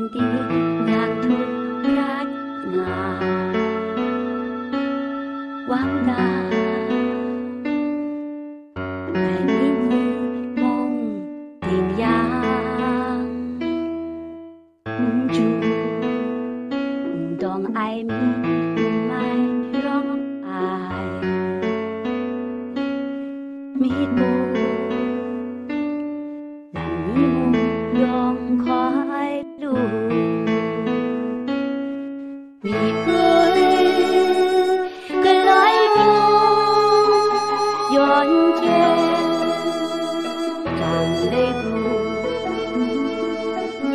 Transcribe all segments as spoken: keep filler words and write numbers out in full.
Tingyak htu prat nga, wang da ai mi ni mung, tingyak n ju n dawng ai mi n mai rawng ai myit mung, lam ni mung yawng hkoi lu. Myi-gun galoi mung yawn hkyen, jang lei bu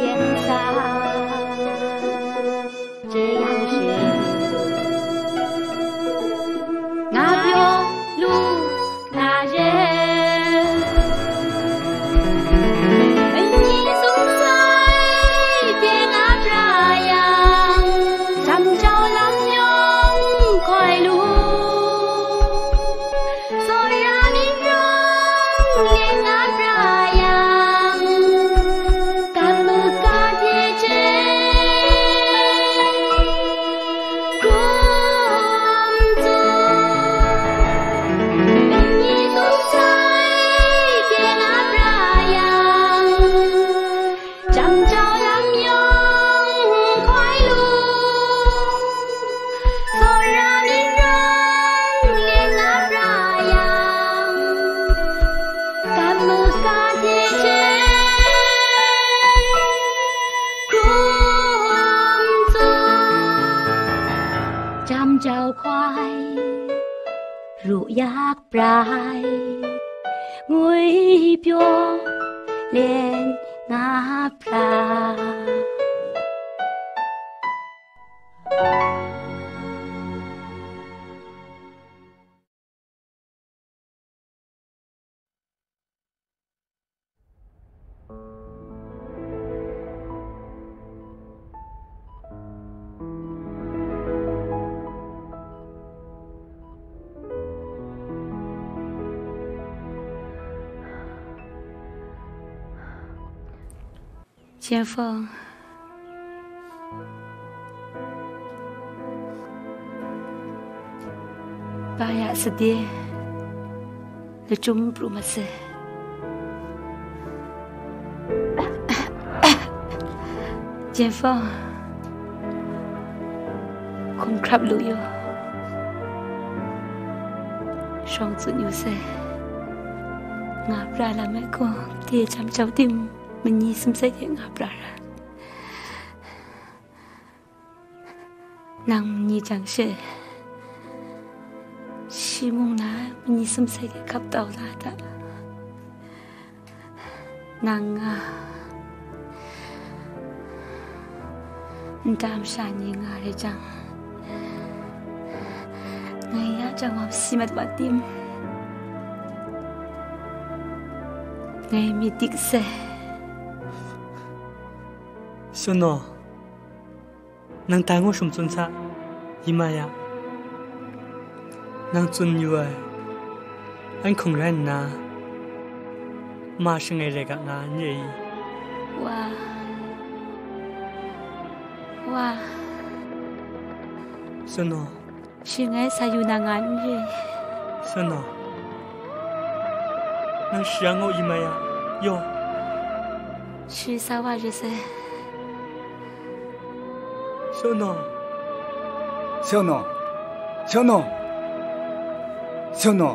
yen sa, jeyang she nga pyaw lu na yen. Myi sum sai de nga pra yang, jam jau lam yawng hkoi lu. Tsawra myit rawng de nga pra yang, kam maga hte hte hkrum tsun, myi sum sai de nga pra yang, jam jau lam yawng hkoi lu. Tsawra myit rawng de nga pra yang, kam maga hte hte hkrum tsun, jam jau hkoi ru yak prai, ngwi pyaw len nga pra. Jian Feng, ba ya sade lachyum pru mat sai. Jian Feng, hkum hkrap lu yu, shawng tsun yu sai. Nga pra lam ai gaw, de jam jau tim, myi sum sai de nga pra ra. Nang myi jang she, shi mung na myi sum sai de hkap tau la ta? Nang nga, nta masha ni nga rai jang, ngai ya jang wa si mat wa tim? Ngai myit dik sai. Suno, nang tai ngu shum tsun sa, Yimaya. Nang tsun yu ai, an hkung rai nna, ma shangai rai ga nga n re i? Wa, wa. Suno. Shing ngai sa yu na nga n re? Suno. Nang shi yang o, Yimaya, yaw. Shi sa wa re sai. Suno. Suno. Suno. Suno.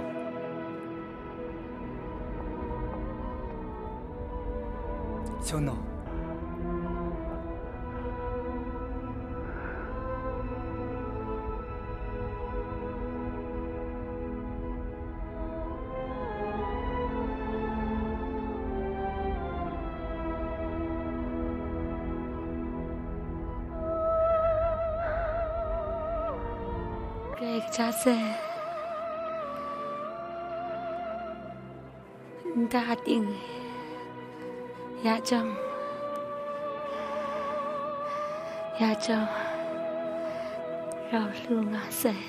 Suno. Karai kaja sai. Nta ting, ya jawng, ya jawng, rau lu nga sai.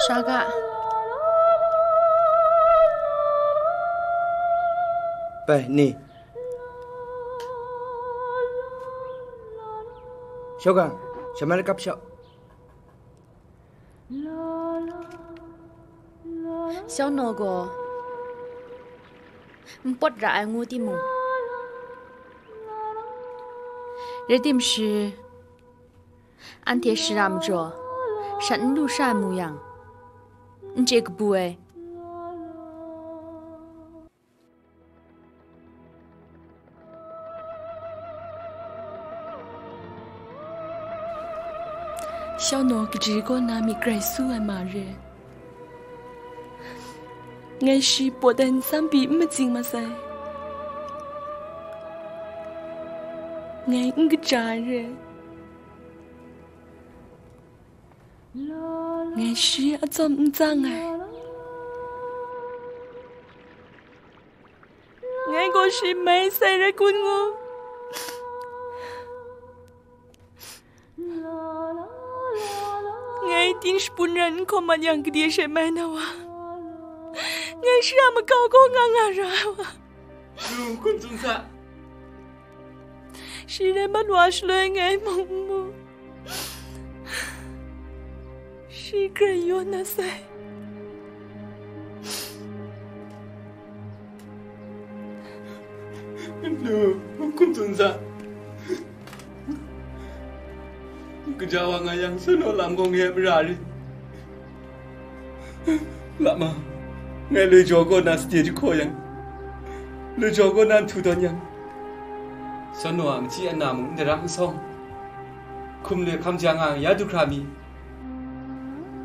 Sha ga. Bai, ni. Shau ga, sha mai lakap shau. Xiaono gaw npawt ra ai ngu timung, rai tim shi, anhte shara majaw shat n lu sha ai mu yang, n chye kabu ai. Xiaono kaji kaw na myit grai su ai ma re. Ngai shi pawt ai nsam pyi n matsing masai. Ngai n kaja ai re. Ngai shi atsawm n tsang ai. Ngai gaw shi mai sai rai kun ngu. Ngai ting shapun ran n hkawm mat yang, gade she mai na wa? Ngai shi a makau kaw nga nga ra ai wa. Lu, hkun tsun sa. Shi rai mat wa shaloi ngai mung n mu. Shi grai yawn na sai. Lu, hkun tsun sa. Kaja wa nga yang, Xiaono lam gaw ngai a mara re. Lama, ngai loi jaw kaw na sade jahkaw yang, loi jaw kaw na nhtu tawn yang, Xiaono a machyi ana mung n daram n sawng, hkum le hkam ja nga ai ya du hkra mi,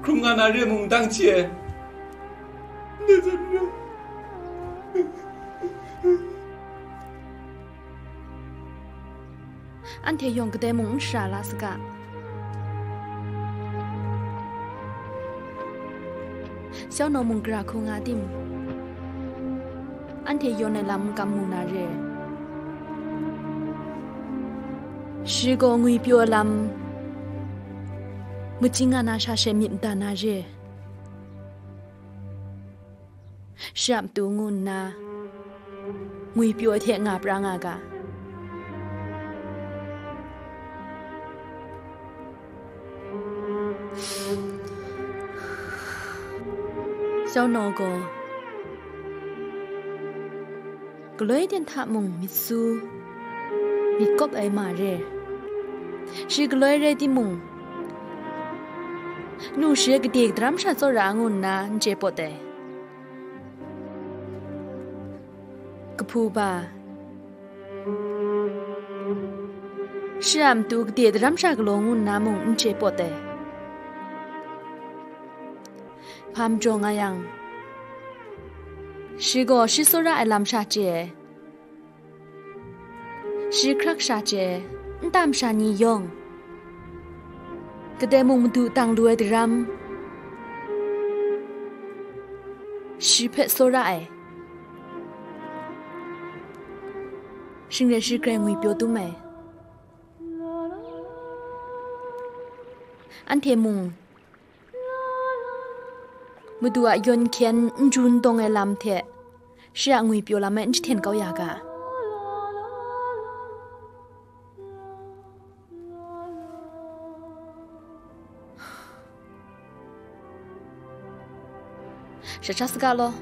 hkrum nga na re mung n dang chye ai. Ndai zawn re. Anhte yawng kadai mung n shara la saga. Xiaono mung gara hku nga tim, anhte yawn ai lam n kam mu na re. Shi gaw ngwipyaw ai lam majing nga na sha she myit mada na re. Shi a matu ngu nna, ngwipyaw hte nga pra nga ga. Xiaono gaw galoi ten hta mung myit su, myit kawp ai ma re. Shi galoi rai timung, nu shi gade daram sha tsawra ngu nna n chye pawt ai. Kahpu ba, shi a matu gade daram sha galaw ngu nna mung n chye pawt ai. Hpa majaw nga yang, shi gaw shi tsawra ai lam sha chye ai. Shi hkrak sha chye ai, nta masha ni yawng, kadai mung madu tang lu ai daram, shi hpe tsawra ai. Shing rai shi grai ngwipyaw dum ai. Anhte mung, Madu a yawn hkyen n ju n dawng ai lam hte, shi a ngwipyaw lam e n jahten kau ya ga. Shat sha saga law.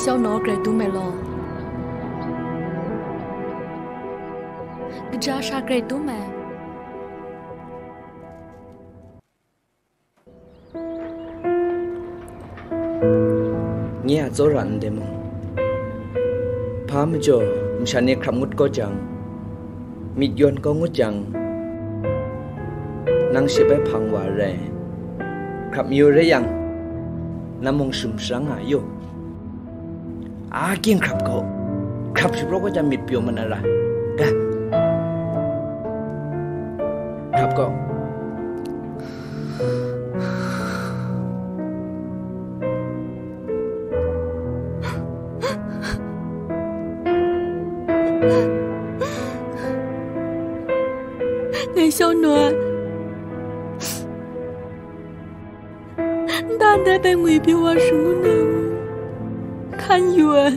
Xiaonaw grai dum ai law. Kaja sha grai dum ai. Nye a tsawra ndai mung, hpa majaw masha ni hkrap ngut kau jang, myit yawn kau ngut jang, nang she bai hpang wa rai, hkrap mayu rai yang, nang mung shum sharang nga yu. A, king hkrap kau. Hkrap shapraw kau jang myit pyaw mat na ra. Ga. Hkrap kau. Ngai shau naw ai. Nta ndai bai ngwi pyi wa shangun ai ngu hkan yu ai.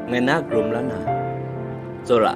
Ngai na grum la na, tsawra.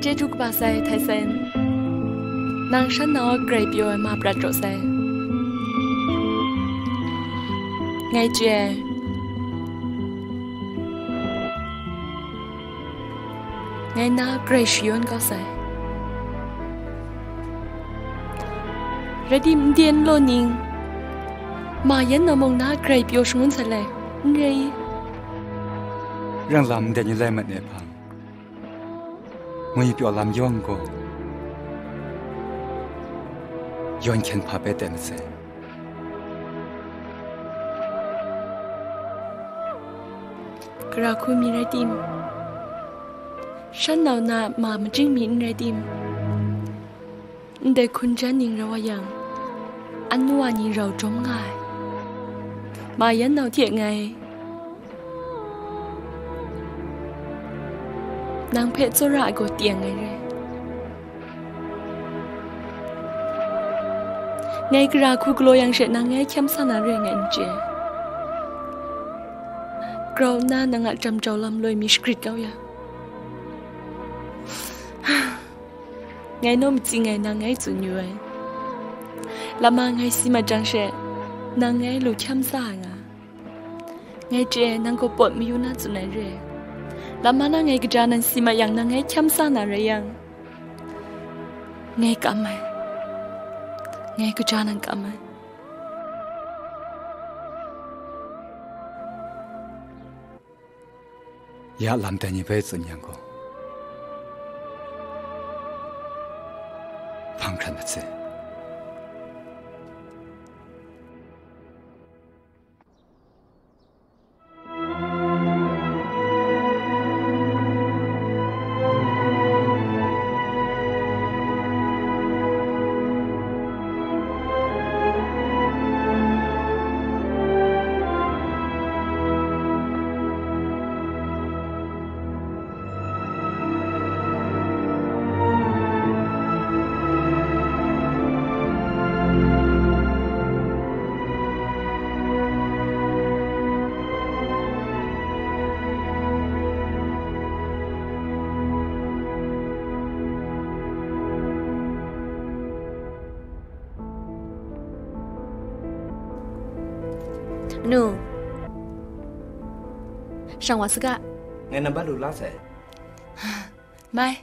Chyeju kaba sai, Tyson. Nang shan nau a grai pyaw ai ma prat jaw sai. Ngai chye ai. Ngai na grai shayawn kau sai. Rai tim, n de n law ning, ma yan na mung na grai pyaw shangun sai lai, n rai i? Rang lam ndai ni lai mat ai hpang, ngwi pyaw lam yawng gaw, yawn hkyen hpa bai tai masai. Gara hku mi rai tim, shan nau na ma majing mi n rai tim, ndai hkun jan ning rau wa yang, anu wa ni rau jawm nga ai. Ma yan nau hte ngai nang hpe tsawra ai gaw tiang ai re. Ngai gara hku galaw yang she nang ngai hkyam sa na re ngai n chye. Grau nna nang a jam jau lam loi mi shagrit kau ya. Ngai naw matsing ai nang ngai tsun yu ai. Lama ngai si mat jang she, nang ngai lu hkyam sa ai nga. Ngai chye ai, nang gaw pawt mayu na tsun ai re ai. Lama na ngai kaja nan si mat yang, nang ngai hkyam sa na rai yang, ngai kam ai. Ngai kaja nan kam ai. Ya lam dai ni bai tsun yang gaw, hpang hkran mat se. Nu, shang wa saga. Ngai nambat lu la sai. Mai.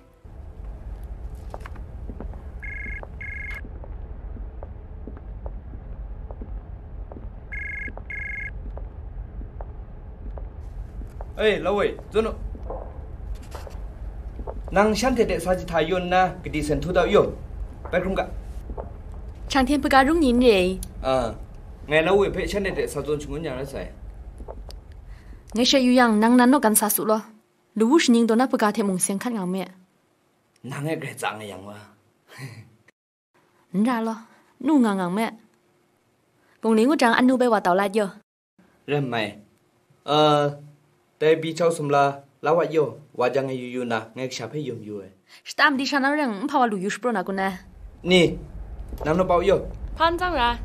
Ei, Lawoi, tsun u. Nang shanhte hte sa jahta yawn nna, kadi sen htu dau yu. Bai hkrum ga. Chang hten hpaga rung ni n re ai? A, ngai Lawi hpe shanhte hte sa zawn shangun ya rai sai. Ngai she yu yang, nang nan naw kan sa su law. Lawu shaning taw na hpaga hte mung seng hkat nga me. Nang e grai tsa nga yang wa. N ra law, nu nga ngang me. Bungli ngut jang, anu bai wa tau la yo. Rai mai. A, dai bi chau sumla, la wa yo, wa jang ngai yu yu na, ngai kasha hpe yum yu ai. Shata madi sha na reng, nhpa wa lu yu shapraw na kun ai. Ni, nang nu pau yo. Hpan tsang ra.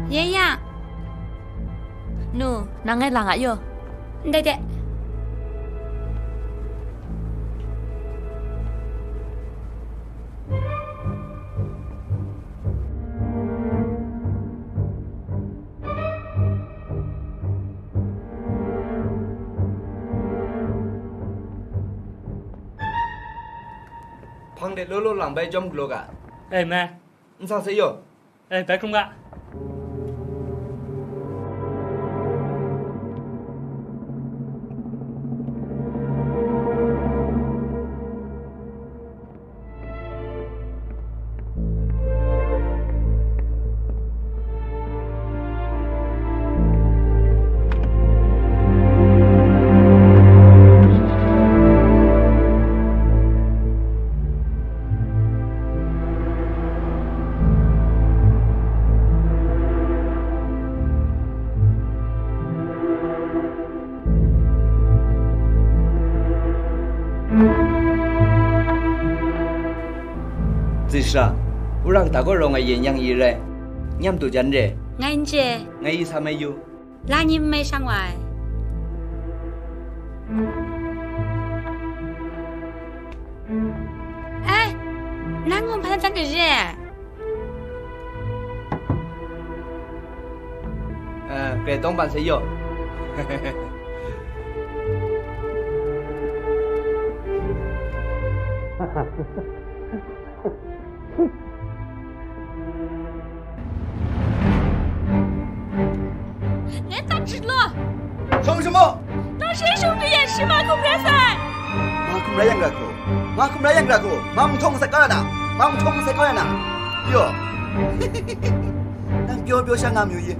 爷爷。 Nu, nang ngai lang a yo. Ndai de. Hpang de law law lang bai chyawm galaw ga. Ei, me. N sa se yo. Ei, bai hkrum ga. Tsi sara, wora kata gaw rawng ai yen yang i rai, nyam du jan re. Ngai n chye. Ngai i sa mai yu. La nyim mai shang wa ai. Eh, nang ngu hpan jan de re. Eh, grai tawng ban se yo. Ngai tat jit law. Shawng shamawng. Nang shi shawng de yen shi ma hkum rai sai. Ma hkum rai yang rai hku. Ma hkum rai yang rai hku. Ma mung htawng masat kau ya na. Ma mung htawng masat kau ya na. Yo. Nang pyaw pyaw sha nga mayu i?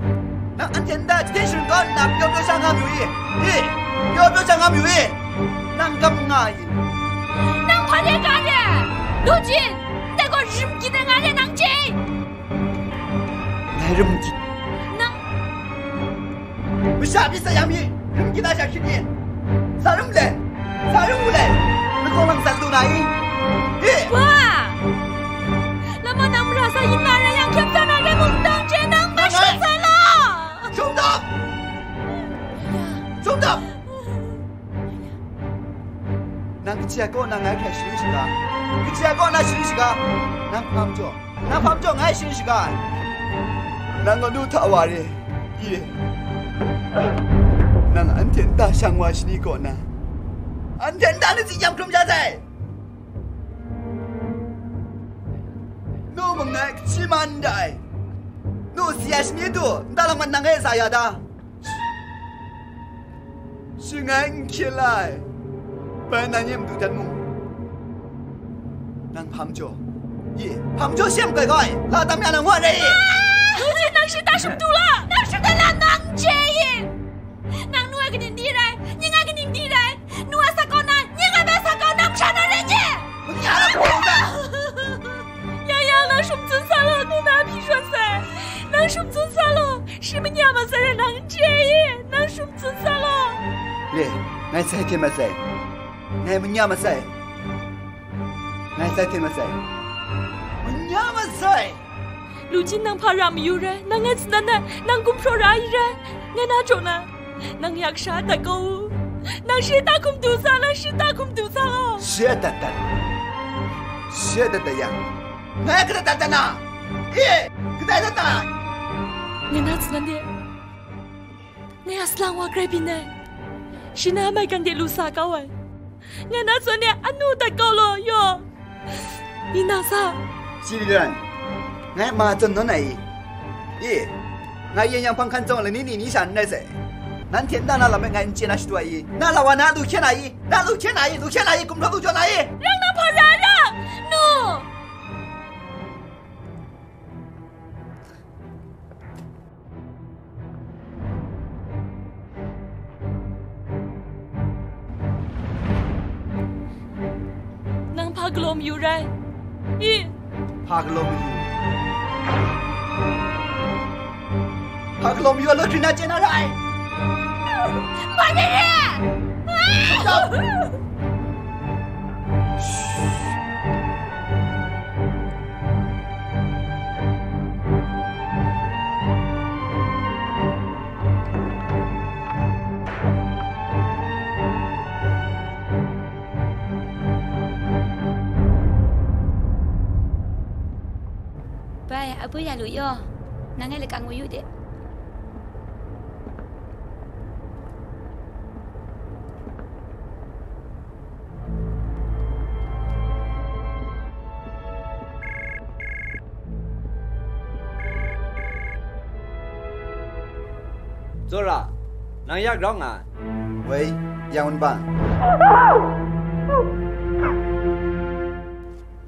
Nang anhte nta hpyen shangun kau nna pyaw pyaw sha nga mayu i? I, pyaw pyaw sha nga mayu i? Nang gam nga i? Nang hpa de ga re? Lu jin, ndai gaw rim gyit ai nga re nang chye i? Ngai rim gyit. Nang. Masha pyi sayang mi, rim gyit a sha hkrit i? Sa rum le, sa rum u le, lahkawng lang san lu na i? I? Wa! Lama nang mara sa yin ma rai yang, hkyep sa na rai mung, nang chye nang ma shut sa law! Shut up! Shut up! Nang kaji ai kaw na ngai hkrai sharin shaga? Kaji ai kaw na sharin shaga? Nang hpa majaw, nang hpa majaw ngai sharin shaga ai? Nang gaw nu hta wa re, i? Nang anhte nta shang wa shani kaw na, anhte nta ni tsi yam hkrum sha sai. Nu mung ngai kaji man n da ai. Nu si ai shani du, nta lang mat nang e sa ya da? Shi ngai n hkye la ai. Bai nan ye madu dat mu. Nang hpa majaw, ye, hpa majaw shi a makoi kau ai, la tam ya na ngu ai re i? Lu jin, nang shi ta shum du la, nang shum ai la nang chye i? Nang nu ai kaning di rai, ning ai kaning di rai, nu ai sa kau na, ning ai bai sa kau, nang masha na rai nye? Manya na hpung da. Ya, ya, nang shum tsun sa law, nu na hpyi shawt sai. Nang shum tsun sa law, shi manya masai rai nang chye i? Nang shum tsun sa law. Re, ngai sai hte masai. Ngai manya masai. Ngai sai hte masai. Manya masai. Lu jin, nang hpa ra mayu rai, nang ngai tsun dan ai, nang gumhpraw ra ai rai, ngai na jaw na, nang ya kasha dat kau u. Nang shi ta hkum du sa, nang shi ta hkum du sa. Shi a dat dat. Shi a dat dat yang, ngai a kadat dat dat na? E, kadai dat dat? Ngai na tsun de. Ngai a salang wa grai byin ai. Shi na maigan de lu sa kau ai. Ngai na tsun de, anu dat kau law, yaw. Ni na sa. Chiliran, ngai ma zawn nawn ai i? I, ngai yen yang hpang hkan tsawng lani ni ni sha n rai sai. Nanhte nna na lam e ngai n chye na shadu ai i? Na la wa na lu hkyen ai i? Na lu hkyen ai i? Lu hkyen ai i? Gumhpraw lu jaw na i? Rang na hpa ra ra! Nu! Nang hpa galaw mayu rai? I, hpa galaw mayu. Hpa galaw mayu a law hkrin na chye na ra ai. Bai de re! Stop! Bai, a boi ya lu yaw, nang e lakang wa yu de. Tsawra, nang ya grau nga ai. Woi, yang wunbang.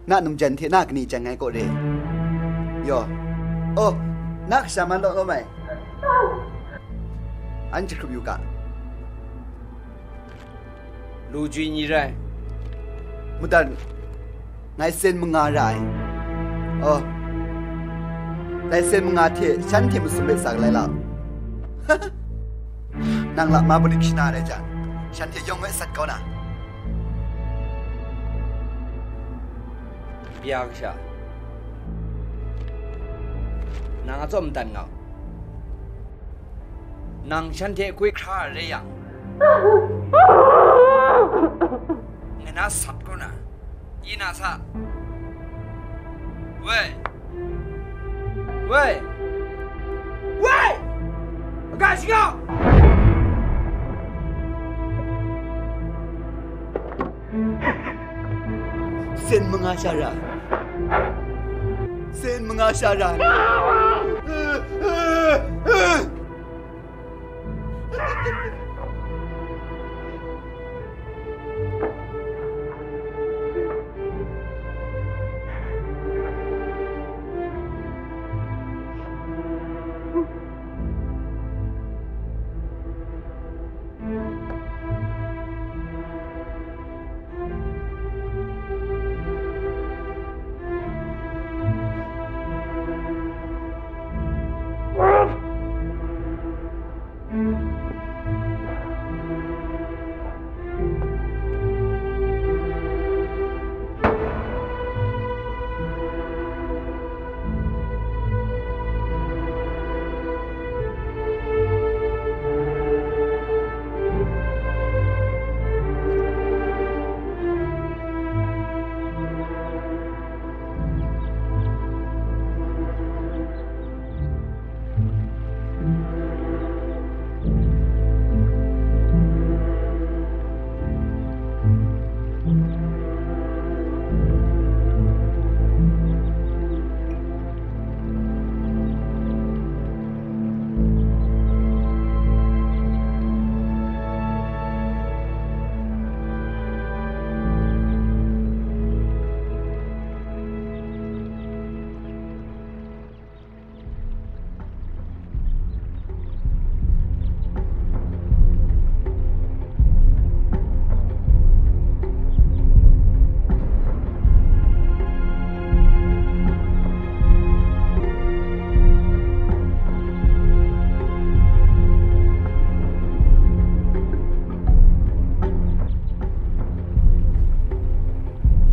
Na num jan hte na kani jan ngai kaw re? Yaw. Oh, na kasha man law lawm ai. An jahkrup yu ga. Lu jwi ni rai? Madan, ngai sen manga ra ai. Oh, dai sen manga hte shanhte masum hpe sa galai lau. Nang la ma balik shana rai jang, shanhte yawng e sat kau na. Bia kasha, nang atsawm madan nga u. Nang shanhte gwi hkra re yang, ngai na sat kau na, i na sa? Woi! Woi! Woi! Aga shiga! Sen manga sha ra. Sen manga sha ra.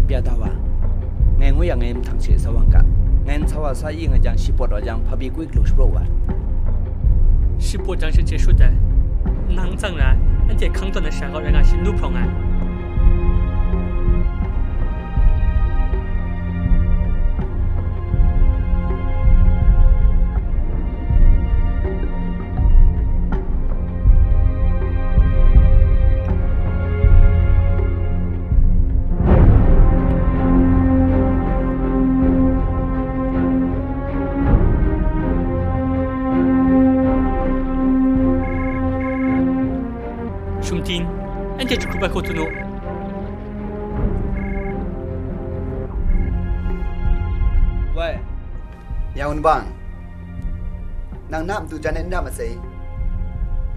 Bia da wa, ngai ngu yang ngai mahtang she sa wang ga. Ngai nsa wa sa yi nga jang, shi pawt wa jang, hpabi kui galu shapraw wa. Shi pawt jang she chye shut ai. Nang n tsang ra ai, anhte hkang tawn na sha kaw rai nga, shi n du hprawng ai. Shumtin, anhte jahkrup ai hku tsun u. Wai, Yang Wunbang, nang na matu jan e n ra masai?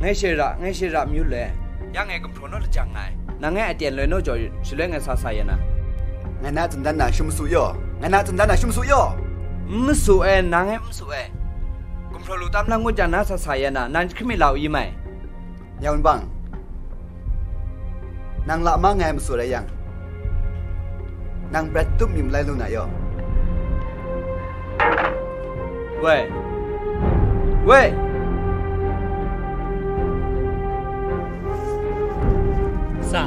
Ngai shara, ngai shara mayu le. Yang e gumhpraw naw lajang nga ai. Nang ngai aten loi naw jaw, shaloi ngai sa sa ya na. Ngai na tsun dan na shum masu yaw. Ngai na tsun dan na shum masu yaw. N masu ai, nang e n masu ai. Gumhpraw lu tam lang ngut jang na sa sa ya na, nang jahkrum mi la u yi mai. Yang Wunbang, nang la ma ngai masu rai yang, nang prat tup mi malai lu na yaw. Wei, wei. Sa.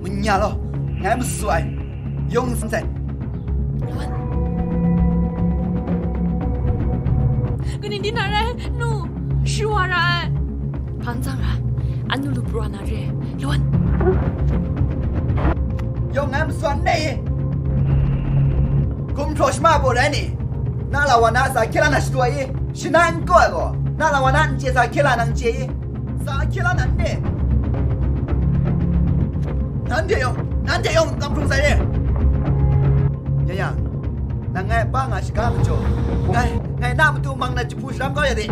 Manya law, ngai masu ai, yawng n sai. Kaning di na rai, nu, shawa ra ai. Hpang tsang ra, anu lu pru na re, lun. Yawng ngai masu ai, gumhpraw shama baw rai ni, na la wa na sa hkye la na shadu ai i, shana n kaw ai gaw, na la wa na n chye sa hkye la na n chye i, sa hkye la na n de. Nanhte yawng, nanhte yawng n kam hkrung sai re. Ya yang, nang ngai pa nga shaga majaw, ngai, ngai na matu mang na jahpu sharam kau ya de.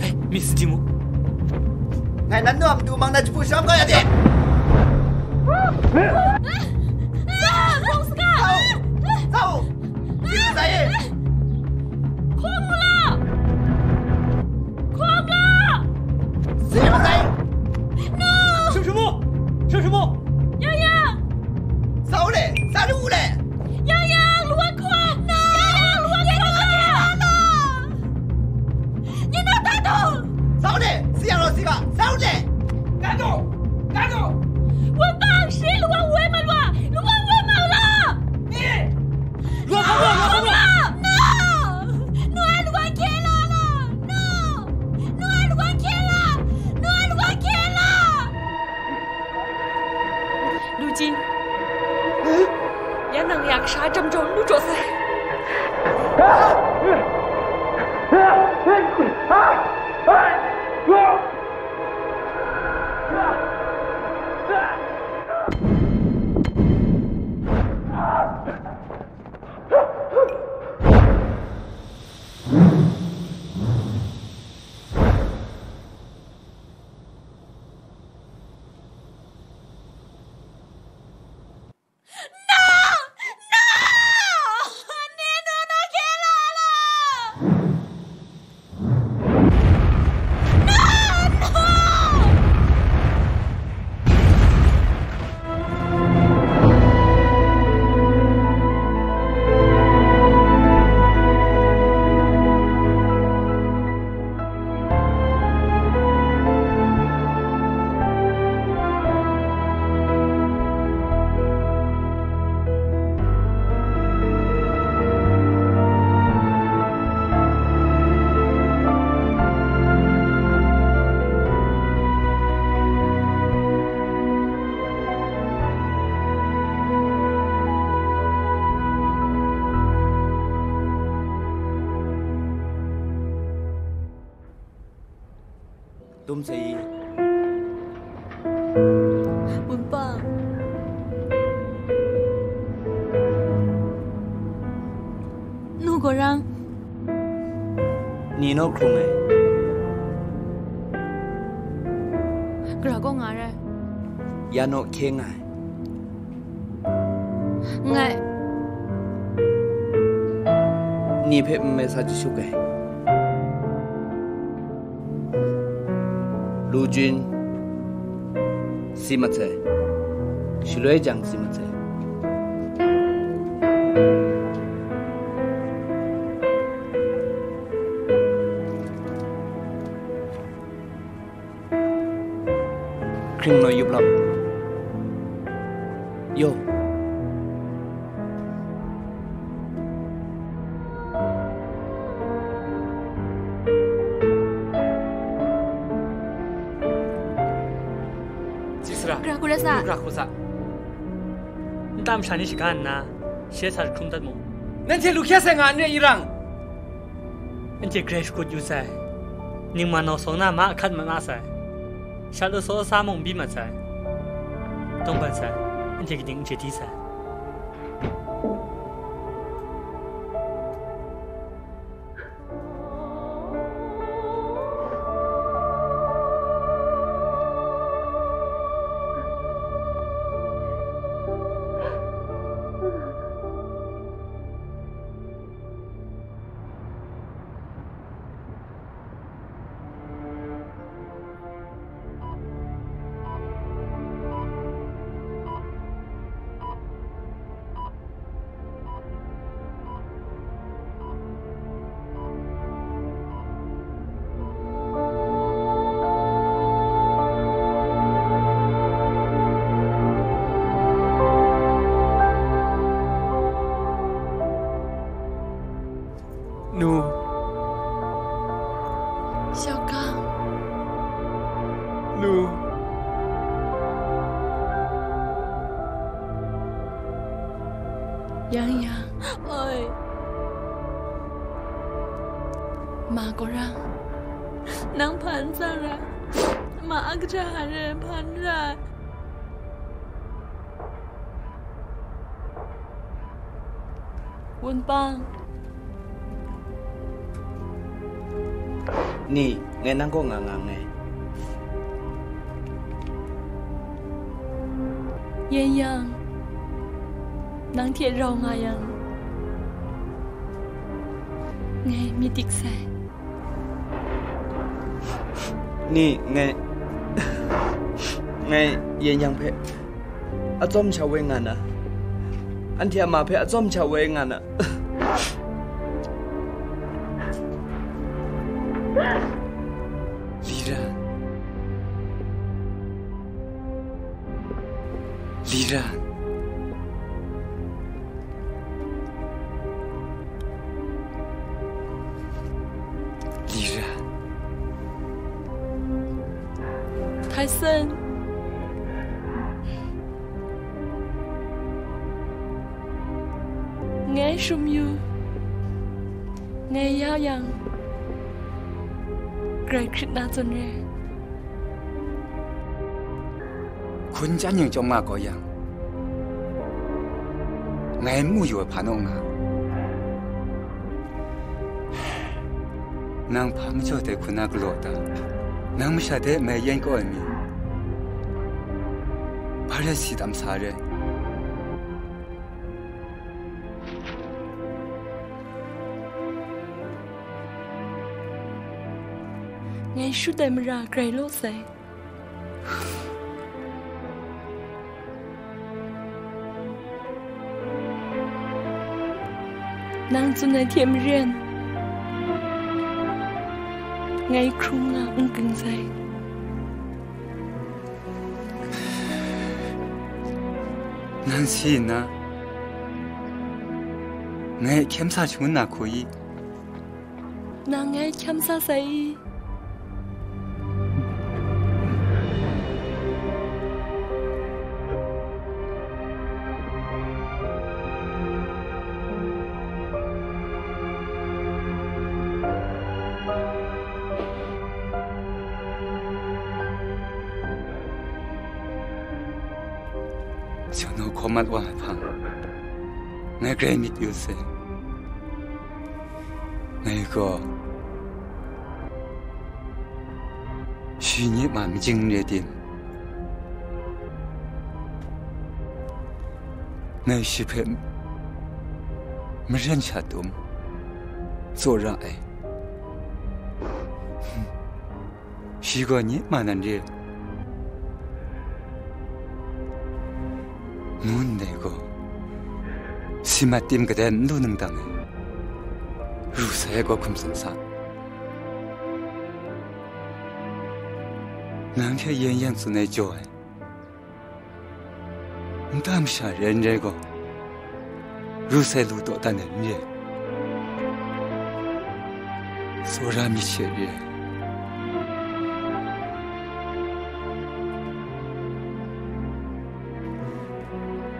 Hei, Miss Timu. Ngai nan nu a matu mang na jahpu sharam kau ya de. Sa u! Sa u! Sa u! Hpang u la! Hpang u la! Si masai! No! Shum shum mu! Shum shum mu! Yang Yang! Sa u le! Sa lu u le! Yang Yang! Luan hkaw! No! Yang Yang! Luan hkaw! No! Ni na ta tu! Sa u le! Si yang lo si ga! Sa u le! Ka tu! Ka tu! Jam jaw n lu jaw sai. Dum sai. Wunpang. Nu gaw rang. Ni naw hkrung ai. Gara gaw nga rai. Ya naw hkye nga ai. Ngai. Ni hpe nme sa jahtuk ai. Lu Jun, si mat sai. Shaloi jang si mat sai. Hkring naw yup lap. Yo. Tsisara. Gara hku rai sa. Gara hku sa. Nta masha ni shaga nna, shi hta hkrum dat mu. Nanhte lu hkye sai nga n re, Irang? Anhte grai shakut yu sai. Ningma nau sawng na ma ahkat mat na sai. Shat law saw sa mung n byi mat sai. Tawngban sai. Anhte kaning n chye di sai. Nu. Xiaogang. Nu. Yang Yang. Oi. Ma gaw rang. Nang hpa n tsang rai. Ma a kaja hta re hpa n rai. Wunpang. Ni, ngai nang kaw nga nga nngai. Yan Yang, nang hte rau nga yang, ngai myit dik sai. Ni, ngai, ngai Yan Yang hpe atsawm sha woi nga na, anhte a ma hpe atsawm sha woi nga na. Lira. Lira. Lira. Tyson. Shum yu, ngai ya yang, grai hkrit na zawn re. Hkun chyang ning chyawm nga kau yang, ngai n mu yu ai hpa naw nga. Nang hpa majaw dai hkun na galaw ta? Nang masha de mai yen kau ai mi, hpa rai si tam sa re? Ngai shut ai mara grai law sai. Nang tsun ai hte maren, ngai hkrung nga n ging sai. Nang si nna, ngai hkyem sa shangun na hku i? Nang ngai hkyem sa sai i? Shawng naw hkaw mat wa ai hpang, ngai grai myit yu sai. Ngai gaw shi nye ma majing n re tim? Ngai shi hpe maren sha tum, tsawra ai. Shi gaw nye ma nan re, ngu ndai gaw, si mat tim kadai n lu nang dang ai, ru sai ai gaw hkum tsun sa. Nang hte yen yang tsun ai jaw ai, nta masha re n re gaw, ru sai lu taw dan ai n re, tsawra myit she re.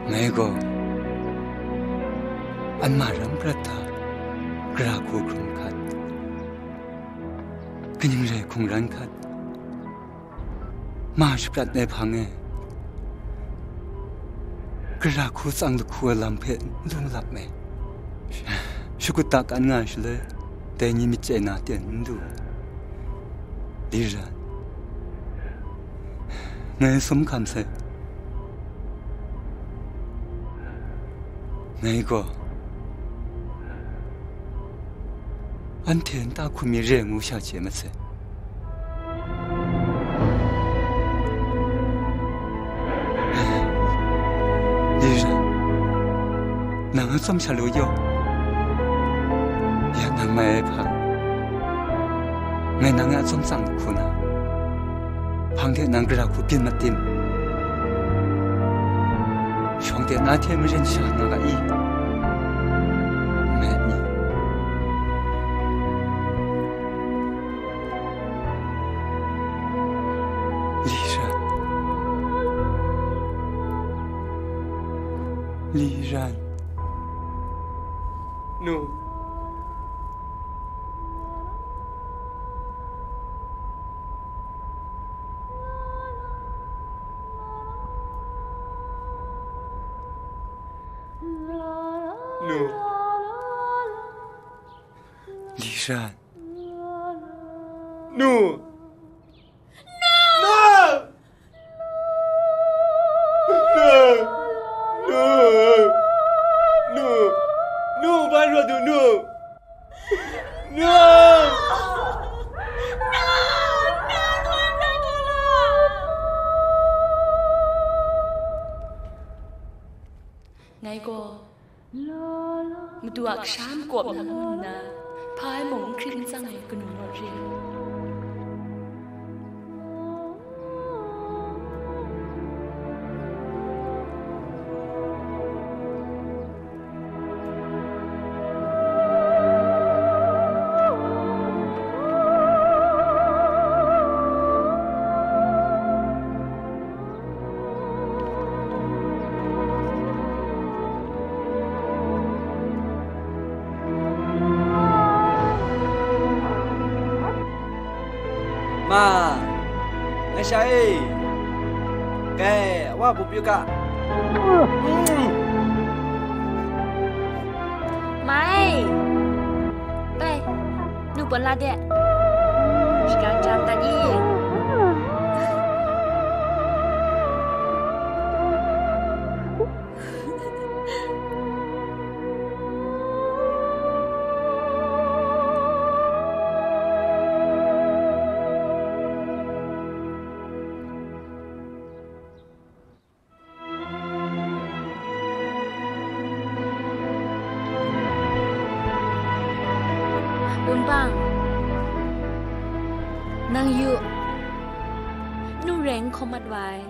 Ngai gaw an ma ram prat hta, gara hku hkrung hkat, kaning rai hkungran hkat, ma shaprat ai hpang e, gara hku tsang lahku ai lam hpe n lung lap me. Shakut da kan nga ai shaloi, dai ni myit chye na ten n du. Li ran, ngai sum hkam sai. Ngai gaw anhte nta hku mi re ngu sha chye masai. Li ran, nang a tsawm sha lu yaw. Ya nang mai ai hpang, ngai nang a tsawm tsang hku na, hpang de nang gara hku byin mat tim? Shawng de na hte maren sha nga ga i? Ngai mi. Li ran. Li ran. Nu. Nu. Li ran. Nu! Nu! Nu! Nu! Nu! Nu! Nu! Bai rawt u, nu! Nu! Ngai gaw Madu a kasha makawp na ngu nna, hpa ai mung n hkrit n tsang ai kanu naw re. Ma, ngai sha e, kai, wa bum yu ga. Mm. Mai, bai, nu pon la de. Shikang jam ta ni? Wunpang, nang yu, nu rai n hkawm mat wa ai.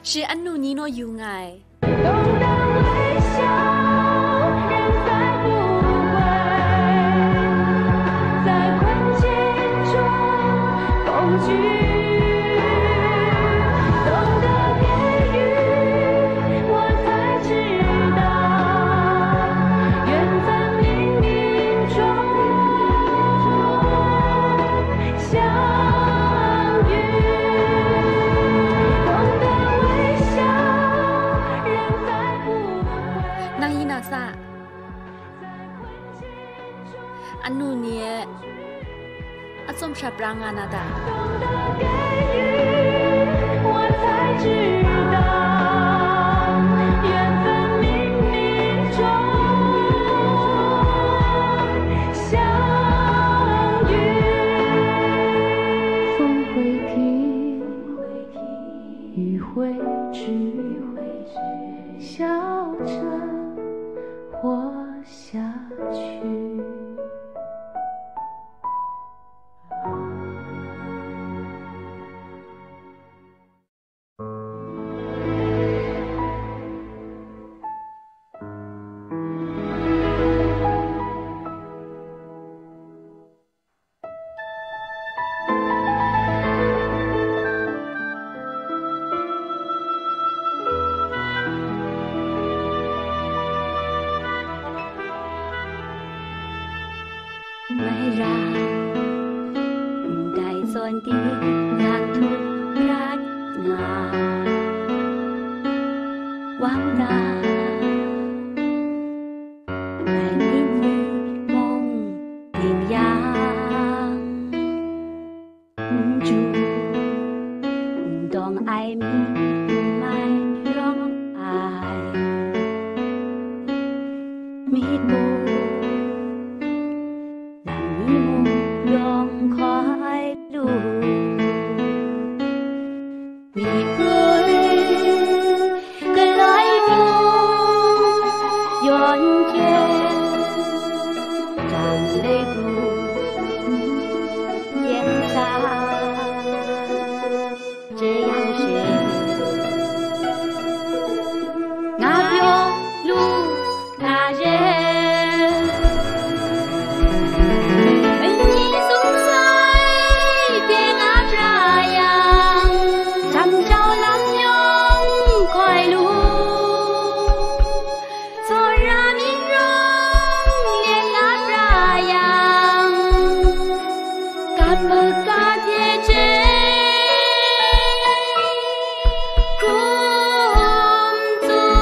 Shi anu ni naw yu nga ai. Nang yin a sa? Anu ni e a tsawm sha pra nga na ta? Mai ra, ndai zawn di yang htup hkrat nga, wang da, ngai myit ni mung ding yang, n ju, n dawng ai mi n mai rawng ai, myit mung, lam ni mung yawng hkoi lu. Myit galoi mung yawn hkyen, jang lei du yen sa, je yang she, nga pyaw lu na ye. Nni sung sai pyi nga pra yang, jam jau lam yawng hkoi lu, tsawra myit rawng lyen nga pra yang, kap maga hte je hkrum tsun.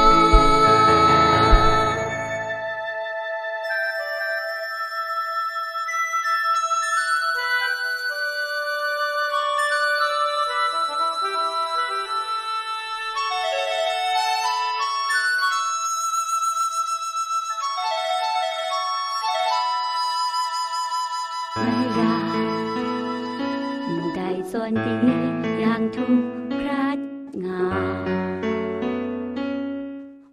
Mai ra, ndai zawn di yang htup hkrat nga,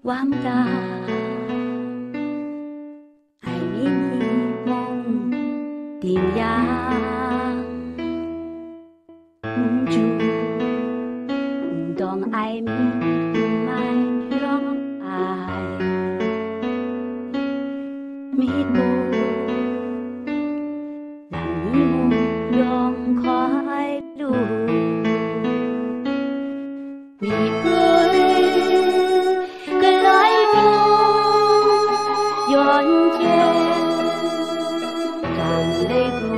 wang da, ai myit ni mung ding yang, n ju, n dawng ai mi n mai rawng ai, myit mung, lam ni mung yawng hkoi lu, myit galoi mung yawn hkyen, jang lei du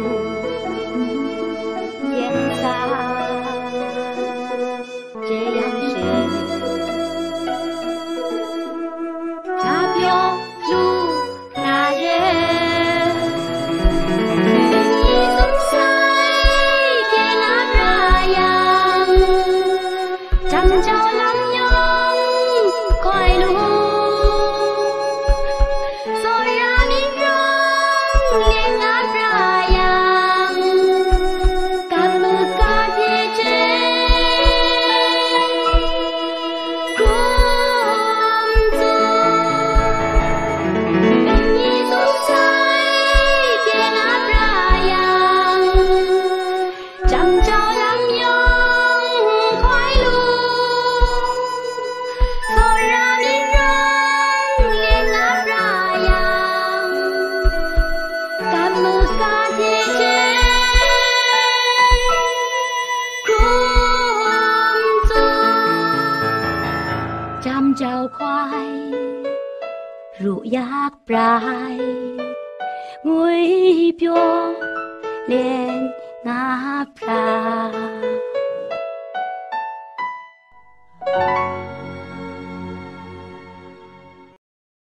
jau hkoi, ru yak brai, ngwi pyaw len nga hpra.